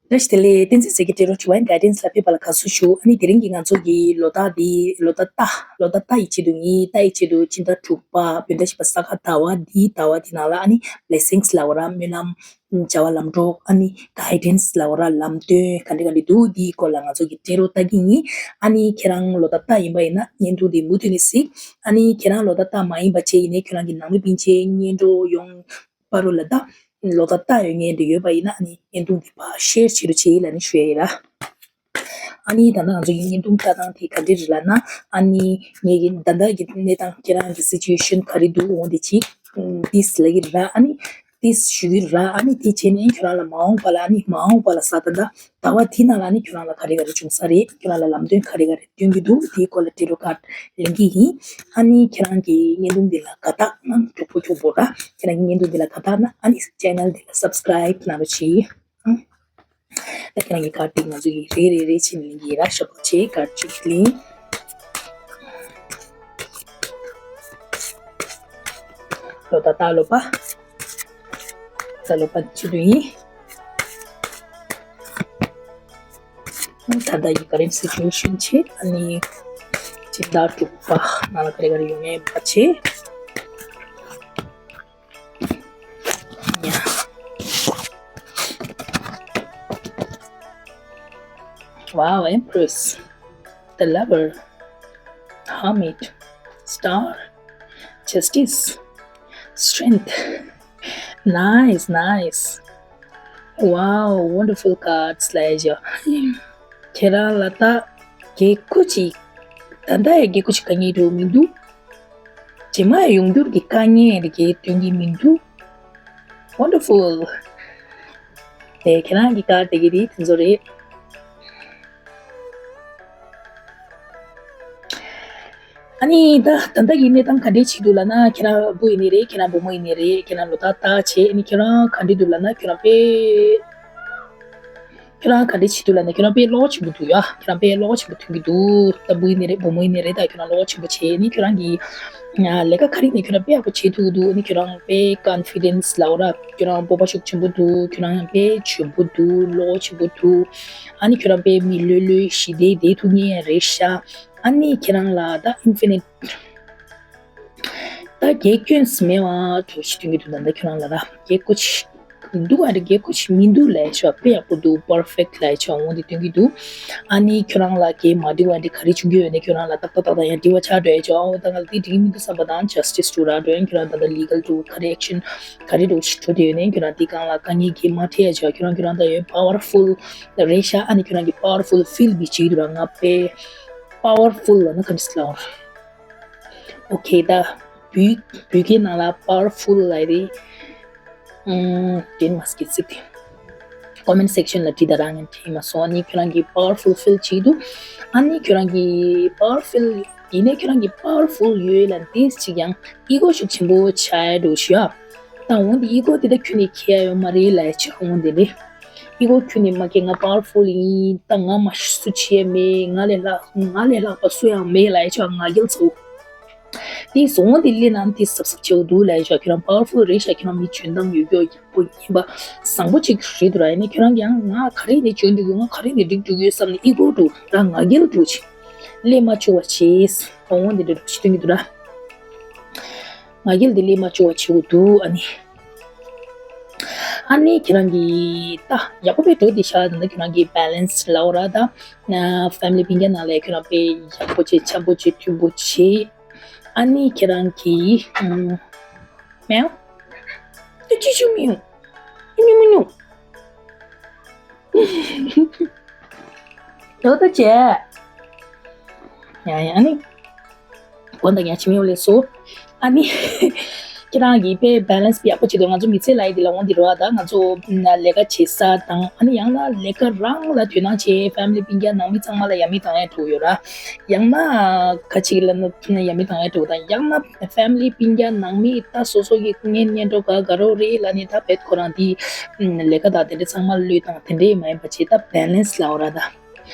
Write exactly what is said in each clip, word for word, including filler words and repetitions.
བཀྲ་ཤིས་བདེ་ལེགས། བསྟན་འཛིན་ཟེར་གྱི་ཊེ་རོ་ཌི་ཝའིན་གའི་ཌེན་སི་ལ་ཕེབས་པ་ལ་དགའ་བསུ་ཞུ། ཨ་ནི་དེ་རིང་གི་ང་ཚོ་གི་ལོ་རྟགས་འདི་ལོ་རྟགས་རྟ་ལོ་རྟགས་རྟ་ཡི་ཆེད་དུ་ཡིན། རྟ་ཡི་ཆེད་དུ་སྤྱི་ཟླ་དྲུག་པ་བོད་ཟླ་བཞི་པ་ས་ག་ཟླ་བ་འདིའི་ཟླ་བ་འདི་ནང་ལ་ཨ་ནི་བྷི་ལེ་སིང་སི་ལབ་པ་ར་སྨོན་ལམ། བྱ་བ་ལམ་འགྲོ། ཨ་ནི་གའི་ཌེན་སི་ལབ་པ་ར་ལམ་སྟོན་ག་འདྲ་ག་འདྲ་འདུག་འདིའི་སྐོར་ལ་ང་ཚོ་གི་ཊེ་རོ་ཌི་ལྟ་གི་ཡིན། ཨ་ནི་ཁྱེད་རང་ལོ་རྟགས་རྟ་ཡིན་པ་ཡིན་ན་བརྙན་ཐུང་འདི་མུ་མཐུད་ནས་གཟིགས། ཨ་ནི་ཁྱེད་རང་ལོ་རྟགས་རྟ་མ་ཡིན་པ་བྱས་ཡིན་ནའི་ཁྱོད་རང་གི་ནང་མི་སྤུན་མཆེད་གཉེན་གྲོགས་ཡོངས་པ་རུ་ལ་ད་ལོ་རྟགས་རྟ་ཡོད་མཁན་དེ་ཡོད་པ་ཡིན་ན་ཨ་ནི་བརྙན་ཐུང་འདི་ཕར་ཤེར་བྱེད་རོགས་བྱེད་ལབ་ནས་ཞུ་ཡ་ཡིན་ལ། ཨ་ནི་ད་ལྟ་ང་ཚོ་ཡི་བརྙན་ཐུང་ལྟ་སྟངས་དེ་ག་འདྲ་རེད་ལབ་ན། ཨ་ནི་ངེད་ཀྱི་ད་ལྟ་གི་གནས་སྟངས་ཁྱེད་རང་གི་སི་ཅུ་ཨེ་ཤན་ག་རེ་འདུག་འོ་འདི་ཅིག་ཏིས་ལབ་ཀྱི་ར། ཨ་ནི་ཏིས་ཞུ་གི་ར། ཨ་ནི་དེ་བྱས་ནས་ཁྱོད་རང་ལ་མ་འོངས་པ་ལ་ཨ་ནི་མ་འོངས་པ་ལ་ས་ད་ལྟ་ཟླ་བ་དེ་ནང་ལ་ཨ་ནི་ཁྱོད་རང་ལ་ག་རེ་ག་རེ་བྱུང་ས་རེད། ཁྱོད་རང་ལ་ལམ་སྟོན་ག་རེ་ག་རེ་སྟོན་གྱི་འདུག་དེའི་སྐོར་ལ་ཊེ་རོ་ཌི་ཀར་ཌི་ལེན་གྱི་ཡིན། ཨ་ནི་ཁྱེད་རང་གི་བརྙན་ཐུང་འདི་ལ་དགའ་རྟགས་གནང་། མགྱོགས་པོ་མགྱོགས་པོ་ར། ཁྱེད་རང་གི་བརྙན་ཐུང་འདི་ལ་དགའ་རྟགས་གནང་། ཨ་ནི་ཅེ་ནལ་འདི་ལ་སབ་སི་ཀ་རའིབ་གནང་རོགས་གྱིས། ད་ཁྱེད་རང་གི་ཀར་ཌི་ང་ཚོ་གི་རེ་རེ་རེ་བྱས་ནས་ལེན་གྱི་ཡིན་ར། ཞོགས་པ་བྱས་ཀར་ཌི་གཅིག་ལེན། ལོ་རྟགས་རྟ་ལོ་པ། རྟ་ལོ་པ་བྱེད་དུ་ཡིན། ད་ལྟ་ཡི་ག་རེ་སི་ཅུ་ཨེ་ཤན་བྱེད། ཨ་ནི་སྤྱི་ཟླ་དྲུག་པ་ནང་ལ་ག་རེ་ག་རེ་ཡོང་ངེས་པ་བྱེད། Yeah. Wow, Empress, the Lover, Hermit, Star, Justice, Strength. Nice, nice. Wow, wonderful cards ལབ་ཡ། ཁྱེད་རང་ལ་ད་རྒྱལ་ཁོ་ཅིག་ད་ལྟ་ཡང་རྒྱལ་ཁོ་ཅིག་དཀའ་ངལ་འགྲོ་མི་འདུག་རྗེས་མ་ཡོང་འགྱུར་གྱི་དཀའ་ངལ་རེ་གའི་སྟོན་གྱི་མི་འདུག Wonderful. དེ་ཁྱེད་རང་གི་ཀར་དེ་གི་རིགས་དེ་ཚོ་རེད། ཨ་ནི་ད་ད་ལྟ་གི་གནས་སྟངས་ག་འདྲའི་བྱེད་འདུག་ལབ་ན། ཁྱེད་རང་བུ་ཡིན་ནི་རེད། ཁྱེད་རང་བུ་མོ་ཡིན་ནི་རེད། ཁྱེད་རང་ལོ་རྟགས་རྟགས་བྱས། ཨ་ནི་ཁྱེད་རང་ག་འདྲ་འདུག་ལབ་ན་ཁྱེད་རང་དཔེ། ཁྱོད་རང་ག་འདྲ་བྱེད་འདུག་ལབ་ན་ཁྱོད་རང་དཔེ་བློ་ཆེན་པོ་འདུག་ཡ། ཁྱོད་རང་དཔེ་བློ་ཆེན་པོ་ཐོན་གྱི་འདུག་ད་བུ་ཡིན་ནི་རེད། བུ་མོ་ཡིན་ནི་རེད། ད་ཁྱོད་རང་བློ་ཆེན་པོ་བྱས་ནི་ཁྱོད་རང་གི་ལས་ཀ་ག་རེ་ནས་ཁྱོད་རང་དཔེ་ཡག་པོ་བྱེད་ཐུབ་ཀྱི་འདུག་ནི་ཁྱོད་རང་དཔེ་ཀོན་ཕི་ཌེན་སི་ལབ་ར། ཁྱོད་རང་སྤོབས་པ་ཤུགས་ཆེན་པོ་འདུག་ཁྱོད་རང་དཔེ་འཇོན་པོ་འདུག་བློ་ཆེན་པོ་འདུག་ཨ་ནི་ཁྱོད་རང་དཔེ་མི་ལྷོད་ལྷོད་ཞི་བདེ་བདེ་ཐུབ་ངེས་རེད་ཤག་ཨ་ནི་ཁྱེད་རང་ལ་ད་ཨིན་ཕི་ནིཊ། ད་རྒྱལ་སྐྱོན་མེད་པ་གྲོགས་ཤིག་སྟོན་གྱི་འདུག་ད་ལྟ་ཁྱོད་རང་ལ་ར་རྒྱལ་ཁོ་ཆེ་འདུག་ཨ་རེ་རྒྱལ་ཁོ་ཆེ་མི་འདུག་ལབ་ཡ་ཆོག་དཔེ་ཡག་པོ་འདུག་པར་ཕེག་ལབ་ཡ་ཆོག་འོ་འདི་སྟོན་གྱི་འདུག་ཨ་ནི་ཁྱོད་རང་ལ་རྒྱལ་མ་འགྲིག་པ་འདི་ག་རེ་བྱུང་གི་ཡོད་ནས་ཁྱོད་རང་ལ་ཏག་ཏག་ཏག་ཡང་འགྲིག་པ་ཆགས་འགྲོ་ཡ་ཆོག་འོ་ད་ང་ལ་འདི་འགྲིག་གི་མི་འདུག་བསམ་པ་དང་ཇ་སི་ཊི་སི་འགྲོ་ར་འགྲོ་ཡ། ཁྱོད་རང་ད་ལྟ་ལི་གལ་འགྲོ་ག་རེ་ཨེག་ཤན་ག་རེ་འགྲོ་ཞིག་འགྲོ་དེ་ཡོད་ནས་ཁྱོད་རང་འདི་སྒང་ལ་དཀའ་ངལ་གྱིས་མ་འཕྲད་ཡ་ཆོག་ཁྱོད་རང་ཁྱོད་རང་ད་ཡོད་པ་ཝར་ཕུལ་རེད་ཤག་ཨ་ནི་ཁྱོད་རང་གི་པ་ཝར་ཕུལ་ཕིལ་བྱེད་ཀྱི་འདུག་ར། ང་དཔེ་པ་ཝར་ཕུལ་ལབ་ན་ག་འདྲ་ལབ་ཨོ་ཁེ། ད་བོད་བོད་སྐད་ནང་ལ་པ་ཝར་ཕུལ་ལབ་རེད། ཨམ། དྲན་མ་སྐྱེ་ཚིག་ཀོ་མེན་ཊི་སེག་ཤན་ལ་བྲིས་དང་རང་ངས་དྲན་མ་སོང་། ཨ་ནི་ཁྱོད་རང་གིས་པ་ཝར་ཕུལ་ཕིལ་བྱེད་འདུག་ཨ་ནི་ཁྱོད་རང་གིས་པ་ཝར་ཕུལ་ཡིན་ནའི་ཁྱོད་རང་གིས་པ་ཝར་ཕུལ་ཡོད་ལབ་འདི་ཅིག་ཡང་ཨི་གོ་ཤུགས་ཆེན་པོ་ཆགས་འགྲོ་ཤག་ད་འོ་འདི་ཨི་གོ་དེ་ད་ཁྱོད་ནས་ཁྱེར་ཡ་ཡོད་མ་རེད་ལབ་ཡ་ཆགས་འོ་འདི་རེད། ཨི་གོ་ཁྱོད་ནས་མ་ཁྱེར། ང་པ་ཝར་ཕུལ་ཡིན། ད་ང་མ་སུ་བྱས་མེད། ང་ལས་ལྷག་ང་ལས་ལྷག་པ་སུ་ཡང་མེད་ལབ་ཡ་ཆགས་ང་རྒྱལ་ཚ་བོ། དེ་བཟོ་འོང་དེ་ལས་ནང་དེ་གཟབ་གཟབ་བྱེད་དགོས་འདུག་ལབ་ཡ་ཆོག་ཁྱོད་རང་པ་ཝར་ཕུལ་རེད་ཤག་ཁྱོད་རང་མི་འཇོན་ཐང་ཡོད་རྒྱུ་ཡག་པོ་ཡིན་པ་བཟང་པོ་ཅིག་རེད་འདུག་ར། ཡིན་ནའི་ཁྱོད་རང་ཡང་ང་ག་རེ་ནས་འཇོན་འགྲོ་གི་ང་ག་རེ་ནས་འགྲིག་འགྲོ་གི་བསམ་ནས་ཨི་གོ་འགྲོ་ར་ང་རྒྱལ་འགྲོ་ཅིག་ལས་མ་བཅུག་པ་བྱས། ད་འོང་དེ་འདྲ་འགྲོ་ཅིག་སྟོན་གྱི་འདུག་ར། ང་རྒྱལ་དེ་ལས་མ་བཅུག་པ་བྱེད་དགོས་འདུག་ཨ་ནི། ཨ་ནི་ཁྱེད་རང་གིས་ད་ཡག་པོ་དཔེ་འགྲོ་དེ་ཤག་ད་ཁྱེད་རང་གིས་བྷེ་ལེན་སི་ལབ་ར། ད་ཕེ་མི་ལི་སྤུན་ཀྱག་ནང་ལ་ཁྱེད་རང་དཔེ་ཡག་པོ་བྱེད། འཆམ་པོ་བྱེད། མཐུན་པོ་བྱེད། ཨ་ནི་ཁྱེད་རང་གིས་ཨམ། མེའོ། ཏུ་ཅི་ཅུ་མིའུ། ཉུ་མུ་ཉུ། ཡོད་ད་ཅེ། ཡ་ཡ་ཨ་ནི། གོ་འདང་ཡ་ཆི་མིའུ་ལས་སོ། ཨ་ནི། ཁྱེད་རང་གིས་དཔེ་བྷེ་ལེན་སི་ཡག་པོ་བྱེད་དུས་ང་ཚོ་མི་ཚེ་ལ་ཡི་དེ་ལ་འོང་དེ་རོ་ཨ། ད་ང་ཚོ་ལས་ཀ་བྱེད་ས་དང་ཨ་ནི་ཡང་ན་ལས་ཀ་རང་ལ་དོ་སྣང་བྱེད། ཕེ་མི་ལི་སྤུན་ཀྱག་ནང་མི་ཚང་མ་ལ་ཡ་མི་བཏང་ཡ་འགྲོ་ཡོད་ར། ཡང་ན་ཁ་ཅིག་ལ་ན་ཡ་མི་བཏང་ཡ་འགྲོ་དང་ཡང་ན་ཕེ་མི་ལི་སྤུན་ཀྱག་ནང་མི་ད་སོ་སོ་གི་གཉེན་ཉེ་འགྲོ་ག་ག་རོ་རེད་ལ་ནི་ད་བེད་ཁོ་རང་དེ་ལས་ཀ་དང་དེ་འདྲ་ཚང་མ་བློས་བཏང་དེ་འདྲ་མ་ཡིན་པ་བྱེད། ད་བྷེ་ལེན་སི་ལབ་ར། ད་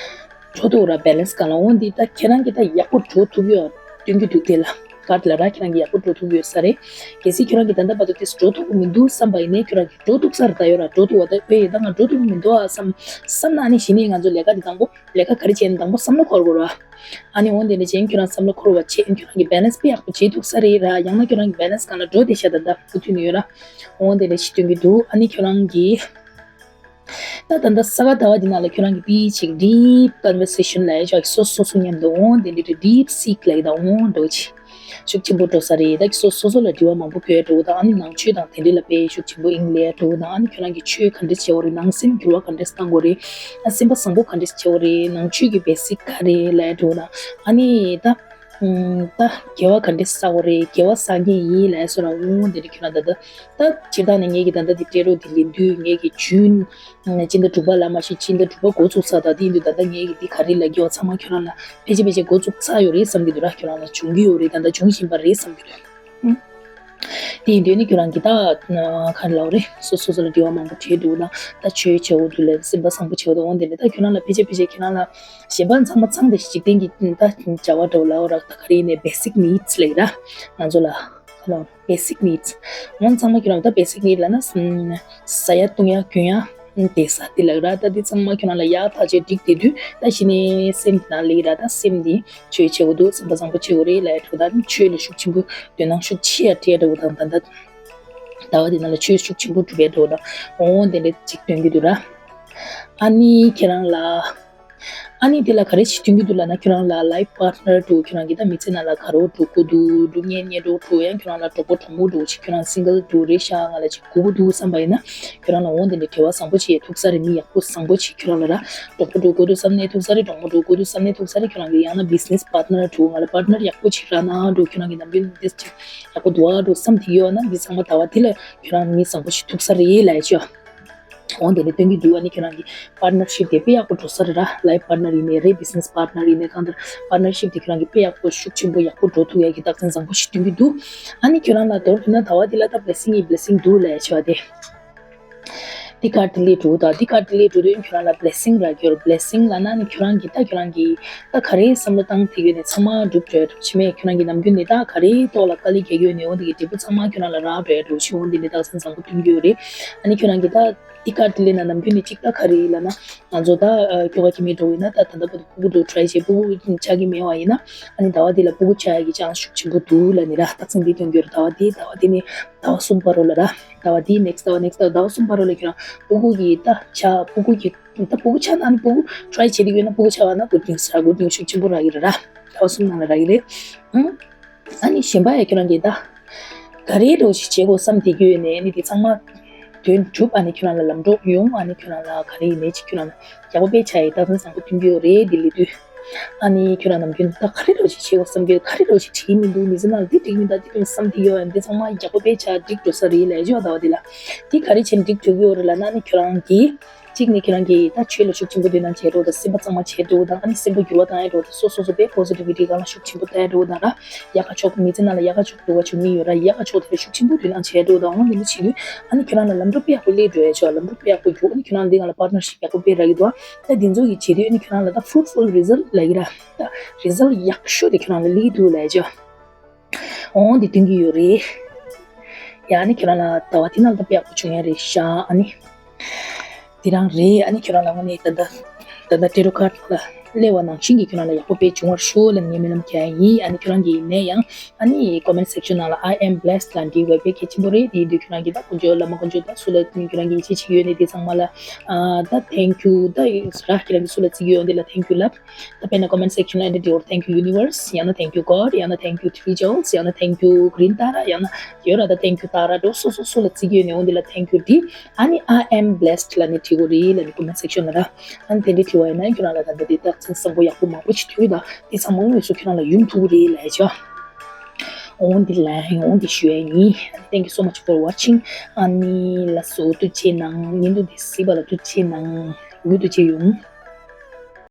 འགྲོ་འདུག་ར་བྷེ་ལེན་སི་ག་ལ་འོང་དེ་ད་ཁྱེད་རང་གི་ད་ཡག་པོ་འགྲོ་ཐུབ་ཡོད་སྟོན་གྱི་འདུག་དེ་ལ། ཀར་ལ་ར་ཁྱེད་རང་གི་ཡག་པོ་འགྲོ་ཐུབ་ཡོད་ས་རེད། གལ་སྲིད་ཁྱེད་རང་གི་ད་ལྟ་བར་དུ་དེ་འགྲོ་ཐུབ་ཀྱི་མི་འདུག་བསམ་པ་ཡིན་ནའི་ཁྱེད་རང་གི་འགྲོ་ཐུབ་ས་རེད། ད་ཡོད་ར་འགྲོ་ཐུབ་པ་ད་དཔེ་ཡིན་ད་ང་འགྲོ་ཐུབ་ཀྱི་མི་འདུག་ཨ་བསམ་བསམ་ན་ཨ་ནི་གཞི་ནས་ང་ཚོ་ལས་ཀ་དེ་དང་པོ་ལས་ཀ་ག་རེ་བྱས་ནས་དང་པོ་བསམ་བློ་འཁོར་དགོས་ར། ཨ་ནི་འོང་དེ་འདྲ་བྱས་ཁྱོད་རང་བསམ་བློ་འཁོར་བ་བྱས་ཁྱོད་རང་གི་བེ་ལན་སི་དཔེ་ཡག་པོ་བྱེད་ཐུབ་ས་རེད་ར། ཡང་ན་ཁྱོད་རང་གི་བེ་ལན་སི་སྒང་ལ་འགྲོ་བསྡད་ཤག་ད་ད་ཕུ་ཐུ་ནི་ཡོད་ར། འོང་དེ་འདྲ་ཞིག་སྟོན་གྱི་འདུག་ཨ་ནི་ཁྱོད་རང་གི་ད་ད་ད་ས་ག་ཟླ་བ་འདི་ནང་ལ་ཁྱོད་རང་གི་པི་ཅིག་ཌིབ་ཀོན་ཝར་སེ་ཤན་ལ་ཡ་ཅག་སོ་སོ་སོ་མཉམ་དུ་འོང་དེ་འདྲ་ཌིབ་སི་ཀི་ལ་ཡི་ད་འོང་འགྲོ་ཅི། ཤུགས་ཆེན་པོ་འགྲོ་ས་རེད། ད་སོ་སོ་སོ་ལ་དྲི་བ་མང་པོ་གོ་ཡ་འགྲོ་དང་ཨ་ནི་ནང་ཆོས་དང་དེ་འདྲ་ལ་དཔེ་ཤུགས་ཆེན་པོ་ཨིན་ལས་འགྲོ་དང་ཨ་ནི་ཁྱོད་རང་གི་ཆོས་ག་འདྲ་བྱེད་འོ་རེད། ནང་སེམས་འགྱུར་བ་ག་འདྲ་བཏང་དགོས་རེད། ཨ་སེམས་པ་བཟང་པོ་ག་འདྲ་བྱེད་འོ་རེད། ནང་ཆོས་ཀྱི་བེ་སིག་ག་རེད་ལས་འགྲོ་དང་ཨ་ནི་ད་ད་དགེ་བ་ག་འདྲ་བསགས་འོ་རེད། དགེ་བ་བསགས་མཁན་ཡིན་ལས་སོ་ར་འོང་དེ་འདྲ་ཁྱོད་རང་ད་ད་ད་སྤྱིར་བཏང་ནས་ངེད་ཀྱི་ད་ལྟ་འདི་སྤྲད་རོགས་འདི་ལེན་དུས་ངེད་ཀྱི་རྒྱུན་སྤྱི་ཟླ་དྲུག་པ་ལ་མ་གཞི་སྤྱི་ཟླ་དྲུག་པ་འགོ་ཚུགས་ཚར་ད་འདི་ཡིན་དུས་ད་ལྟ་ངེད་ཀྱི་འདི་ག་རེ་ལབ་ཀྱི་ཡོད་ཚང་མ་ཁྱོད་རང་ལ་ཕལ་ཆེར་ཕལ་ཆེར་འགོ་ཚུགས་ཚར་ཡོད་རེད་བསམ་གྱི་འདུག་ར། ཁྱོད་རང་ལ་བྱུང་གི་ཡོད་རེད། ད་ལྟ་འབྱུང་བཞིན་པ་རེད་བསམ་གྱི་འདུག་དེ་ཡིན་དུས་ནི་ཁྱོད་རང་གི་ད་ག་རེ་ལབ་རེད། སོ་སོ་སོ་ལ་དྲི་བ་མང་པོ་དྲིས་འདུག་ན་ད་ཆོས་བྱེད་འོ་འདུག་ལས་སེམས་པ་བཟང་པོ་བྱེད་འོ་འདུག་འོང་དེ་ནི་ད་ཁྱོད་རང་ལ་ཕལ་ཆེར་ཕལ་ཆེར་ཁྱོད་རང་ལ་གཞན་པ་ཚང་མ་ཚང་དེ་འཇིག་རྟེན་གྱི་ད་བྱ་བ་འདྲ་བོ་ལབ་ར། ད་ག་རེ་ཡིན་ནའི་བེ་སིག་ནིཌ་སི་ལབ་ཀྱི་ར་ང་ཚོ་ལ་ག་ལབ་བེ་སིག་ནིཌ་སི་འོང་ཚང་མ་ཁྱོད་རང་ད་བེ་སིག་ནིཌ་སི་ལབ་ན་ཟ་ཡ་བཏུང་ཡ་གྱོན་ཡ་བསྡད་ས་དེ་ལབ་ཀྱི་ར། ད་དེ་ཚང་མ་ཁྱོད་རང་ལ་ཡག་ཐག་ཆོད་འགྲིག་བསྡད་དུས་ད་གཞི་ནས་སེམས་དེ་ནང་ལེགས་ར། ད་སེམས་དེ་ཆོས་བྱེད་འོ་འདུག་སེམས་པ་བཟང་པོ་བྱེད་འོ་རེད་ལབ་ཡ་འདྲ་བོ་དང་ཆོས་ལ་ཤུགས་ཆེན་པོ་དོ་སྣང་ཤུགས་ཆེ་ཡ་སྤྲད་འདྲ་བོ་དང་ད་ལྟ་ཟླ་བ་འདི་ནང་ལ་ཆོས་ཤུགས་ཆེན་པོ་སྒྲུབ་པའི་འགྲོ་དང་འོང་དེ་འདྲ་ཅིག་སྟོན་གྱི་འདུག་ར། ཨ་ནི་ཁྱེད་རང་ལ་ཨ་ནི་དེ་ལ་ག་རེ་ཞིག་སྟོན་གྱི་འདུག་ལབ་ན་ཁྱོད་རང་ལ་ལའིཕ་པར་ཊི་ནར་འདུག་ཁྱོད་རང་གི་ད་མི་ཚེ་ནང་ལ་དགའ་རོགས་འགྲོ་དགོས་འདུག་འགྲོ་ཉེ་ཉེ་འགྲོ་འགྲོ་ཡང་ཁྱོད་རང་ལ་གྲོགས་པོ་གྲོགས་མོ་འགྲོ་ཅིག་ཁྱོད་རང་སིང་གལ་འདུག་རེད་ཤག་ང་ལ་ཅིག་དགོས་ཀྱི་འདུག་བསམ་པ་ཡིན་ན་ཁྱོད་རང་ལ་འོང་དེ་འདྲ་འབྲེལ་བ་བཟང་པོ་ཅིག་ཐུག་ས་རེད། མི་ཡག་པོ་བཟང་པོ་ཅིག་ཁྱོད་རང་ལ་ར་གྲོགས་པོ་འགྲོ་དགོས་འདུག་བསམ་ནས་ཐུག་ས་རེད། གྲོགས་མོ་འགྲོ་དགོས་འདུག་བསམ་ནས་ཐུག་ས་རེད། ཁྱོད་རང་གི་ཡང་ན་བི་ཛི་ནེ་སི་པར་ཊི་ནར་འགྲོ་ང་ལ་པར་ཊི་ནར་ཡག་པོ་ཅིག་རག་ན་འགྲོ་ཁྱོད་རང་གི་ནམ་རྒྱུན་འདི་ཅིག་ཡག་པོ་འདུག་ཨ་འགྲོ་བསམ་དེ་ཡོད་ན་འདི་ཚང་མ་ཟླ་བ་འདི་ལ་ཁྱོད་རང་མི་བཟང་པོ་ཞིག་ཐུག་ས་རེད་ལབ་ཡ་ཅིག་ཡོད། འོང་དེ་ནས་སྟོན་གྱི་འདུག་ཨ་ནི་ཁྱོད་རང་གི་པར་ཊི་ནར་ཤིབ་དེ་དཔེ་ཡག་པོ་འགྲོ་ས་རེད་ར། ལའིཕ་པར་ཊི་ནར་ཡིན་ནའི་རེད། བི་ཛི་ནེ་སི་པར་ཊི་ནར་ཡིན་ནའི་གང་ལྟར་པར་ཊི་ནར་ཤིབ་དེ་ཁྱོད་རང་གི་དཔེ་ཡག་པོ་ཤུགས་ཆེན་པོ་ཡག་པོ་འགྲོ་ཐུབ་ཡ་གི་རྟགས་མཚན་བཟང་པོ་ཞིག་སྟོན་གྱི་འདུག་ཨ་ནི་ཁྱོད་རང་ལ་མདོར་བསྡུས་ན་ཟླ་བ་འདི་ལ་ད་བི་ལེ་སིང་ཡི་བི་ལེ་སིང་འདུག་ལབ་ཡ་ཆེ་བ་དེ། འདི་ག་ཌི་ལི་ཊི་འགྲོ་དང་འདི་ག་ཌི་ལི་ཊི་འགྲོ་དུས་ཁྱོད་རང་ལ་བི་ལེ་སིང་རག་གི་ཡོད་རེད། བི་ལེ་སིང་ལབ་ན་ནི་ཁྱོད་རང་གི་ད་ཁྱོད་རང་གི་ད་ག་རེ་བསམ་བློ་བཏང་ཐིག་ཡོད་ནས་ཚང་མ་འགྲུབ་འགྲོ་ཡ་འགྲུབ་ཕྱི་མས། ཁྱོད་རང་གི་ནམ་རྒྱུན་ནས་ད་ག་རེ་ཐོག་ལ་དཀའ་ལས་རྒྱག་གི་ཡོད་ནས་འོ་འདི་གི་འབྲས་བུ་ཚང་མ་ཁྱོད་རང་ལ་རག་འགྲོ་ཡ་འགྲུབ་ཕྱི་འོ་འདི་ནས་རྟགས་མཚན་བཟང་པོ་སྟོན་གྱི་ཡོད་རེད། ཨ་ནི་ཁྱོད་རང་གི་ད་འདི་ག་ཌི་ལི་ཊི་ན་ནམ་རྒྱུན་ནས་གཅིག་ད་ག་རེ་ལབ་ན་ང་ཚོ་ད་ཁྱོ་ག་ཁྱིམ་མི་འགྲོ་ཡིན་ན་ད་ད་ལྟ་བར་དུ་སྤུ་གུ་འགྲོ་ཊི་རའི་བྱས་སྤུ་གུ་ཆགས་ཀྱི་མེད་པ་ཡིན་ན་ཨ་ནི་ཟླ་བ་འདི་ལ་སྤུ་གུ་ཆགས་ཡ་གི་ཆན་སི་ཤུགས་ཆེན་པོ་འདུག་ལབ་ནི་ར། རྟགས་མཚན་འདི་སྟོན་གྱི་ཡོད་རེད། ཟླ་བ་འདི་ཟླ་བ་འདི་ནས་ཟླ་བ་གསུམ་བར་རོ་ལ་ར། ཟླ་བ་འདིའི་ནེག་སི་ཟླ་བ་ནེག་སི་ཟླ་བ་ཟླ་བ་གསུམ་བར་རོ་ལ་ཁྱོད་རང་སྤུ་གུ་གི་ད་ཆ་སྤུ་གུ་གི་ད་སྤུ་གུ་ཆགས་ན་ནི་སྤུ་གུ་ཊི་རའི་བྱེད་ཀྱི་ཡོད་ན་སྤུ་གུ་ཆགས་པ་ན་གུཌ་ནིའུ་སི་ར། གུཌ་ནིའུ་སི་ཤུགས་ཆེན་པོ་རག་གི་རེད་ར། ཟླ་བ་གསུམ་ནང་ལ་རག་གི་རེད། ཨང་། ཨ་ནི་གཞན་པ་ཡ་ཁྱོད་རང་གིས་ད་ག་རེ་འགྲོ་ཞིག་བྱེད་དགོས་བསམ་བསྡད་ཀྱི་ཡོད་ནས་ནི་དེ་ཚང་མ་དོན་གྲུབ། ཨ་ནི་ཁྱོད་རང་ལ་ལམ་འགྲོ་ཡོང་། ཨ་ནི་ཁྱོད་རང་ལ་ག་རེ་ཡིན་ནའི་ཅིག་ཁྱོད་རང་ལ་ཡག་པོ་དཔེ་ཆ་ཡི་རྟགས་མཚན་བཟང་པོ་སྟོན་གྱི་ཡོད་རེད། འདི་ལས་དུས། ཨ་ནི་ཁྱོད་རང་ནམ་རྒྱུན་ད་ག་རེ་འགྲོ་ཞིག་བྱེད་དགོས་བསམ་གྱི་ཡོད། ག་རེ་འགྲོ་ཞིག་བྲིས་མི་འདུག་མི་ཚེ་ནང་ལ་འདི་འགྲིག་མི་འདུག་འདི་འགྲིག་བསམ་གྱི་ཡོད། འདི་ཚང་མ་ཡག་པོ་དཔེ་ཆ་འགྲིག་འགྲོ་ས་རེད་ལབ་ཡ་ཅིག་ཡོད། ཟླ་བ་འདི་ལ་འདི་ག་རེ་བྱས་ནས་འགྲིག་འགྲོ་གི་ཡོད་རེད་ལབ་ན་ཨ་ནི་ཁྱོད་རང་གིས། གཅིག་ནི་ཁྱེད་རང་གིས་ད་ཆོས་ལ་ཤུགས་ཆེན་པོ་དོ་སྣང་བྱེད་འགྲོ་དང་སེམས་པ་གཙང་མ་བྱེད་འགྲོ་དང་ཨ་ནི་སེམས་པ་འགྱུར་བ་བཏང་ཡ་འགྲོ་དང་སོ་སོ་སོ་པའི་པོ་སི་ཊི་བི་ཊི་སྒང་ལ་ཤུགས་ཆེན་པོ་བཏང་ཡ་འགྲོ་དང་ར། ཡག་ག་ཕྱོགས་མི་ཚེ་ནང་ལ་ཡག་ག་ཕྱོགས་སྡུག་ག་ཕྱོགས་མི་ཡོད་ར། ཡག་ག་ཕྱོགས་དེ་ལ་ཤུགས་ཆེན་པོ་དོ་སྣང་བྱེད་འགྲོ་དང་འོ་འདི་འདྲ་བྱེད་དུས་ཨ་ནི་ཁྱེད་རང་ལ་ལམ་འགྲོ་དཔེ་ཡག་པོ་སླེབས་འགྲོ་ཡ་ཆོག་ལམ་འགྲོ་དཔེ་ཡག་པོ་རྒྱུག་ཨ་ནི་ཁྱེད་རང་འདི་སྒང་ལ་པར་ཊི་ནར་ཤིབ་ཡག་པོ་དཔེ་རག་གི་འདུག་ད་འདི་ཚོ་གི་བྱེད་དུས་ཨ་ནི་ཁྱེད་རང་ལ་ད་ཕུ་རུ་ཕུལ་རི་ཛལ་ཊི་ལབ་ཀྱི་ར། ད་རི་ཛལ་ཊི་ཡག་ཤོས་དེ་ཁྱེད་རང་ལ་སླེབས་འདུག་ལབ་ཡ་ཆོག་འོང་འདི་སྟོན་གྱི་ཡོད་རེད། ཡ་ནི་ཁྱོད་རང་ལ་ཟླ་བ་འདི་ནང་ལ་དཔེ་ཡག་པོ་བྱུང་ཡ་རེད་ཤག་ཨ་ནི། འདི་རང་རེད། ཨ་ནི་ཁྱོད་རང་ལ་དངོས་གནས་ད་ལྟ་ད་ལྟ་ཊེ་རོ་ཁཌ་ལ་སླེབས་པ་ནང་བཞིན་གྱི་ཁྱོད་རང་ལ་ཡག་པོ་དཔེ་བྱུང་བར་ཤོག་ལབ་ངས་སྨོན་ལམ་རྒྱག་ཡ་ཡིན། ཨ་ནི་ཁྱོད་རང་གིས་ཡིན་ན་ཡང་ཨ་ནི་ཀོ་མེན་ཊི་སེག་ཤན་ནང་ལ་I am blessed ལབ་འབྲི་བ་དཔེ་གལ་ཆེན་པོ་རེད། དེ་ཡིན་དུས་ཁྱོད་རང་གིས་ད་དཀོན་མཆོག་བླ་མ་དཀོན་མཆོག་ད་སུ་ལ་ཁྱོད་རང་གིས་ཡིད་ཆེས་བྱེད་ཀྱི་ཡོད་ནི་དེ་ཚང་མ་ལ་ཨ་ད་thank you ད་ར་ཁྱེད་རང་གིས་སུ་ལ་བརྩི་གི་ཡོད་འདི་ལ་thank you ལབ། ད་དཔེར་ན་ཀོ་མེན་ཊི་སེག་ཤན་ལ་འདི་འབྲི་བར་thank you universe ཡང་ན་thank you God ཡང་ན་thank you three jewels ཡང་ན་thank you green ཏཱ་ར་ཡང་ན་ཡོད་ར་ད་thank you ཏཱ་ར་འགྲོ་སོ་སོ་སོ་ལ་བརྩི་གི་ཡོད་ནས་འོ་འདི་ལ་thank you འབྲི། ཨ་ནི་I am blessed ལབ་ནས་བྲིས་དགོས་རེད་ལབ་ནས་ཀོ་མེན་ཊི་སེག་ཤན་ལ་ར། ཨ་ནི་དེ་འདྲ་བྲིས་པ་ཡིན་ན་ཁྱོད་རང་ལ་ད་ལྟ་དེ་རྟགས་མཚན་བཟང་པོ་ཡག་པོ་མང་པོ་ཞིག་ཐོན་གྱི་ད་དེ་ཚང་མ་དངོས་སུ་ཁྱོད་རང་ལ་ཡོང་ཐུབ་ཀྱི་རེད་ལབ་ཡ་ཆོག་འོ་འདི་ལབ་ཡ་ཡིན། འོ་འདི་ཞུ་ཡ་ཡིན། ཨ་ནི་thank you so much for watching ཨ་ནི་ལགས་སོ་ཐུགས་རྗེ་གནང་། བརྙན་ཐུང་འདི་གཟིགས་པ་ལ་ཐུགས་རྗེ་གནང་། ཡུན་དུ་བྱེད་ཡོང་།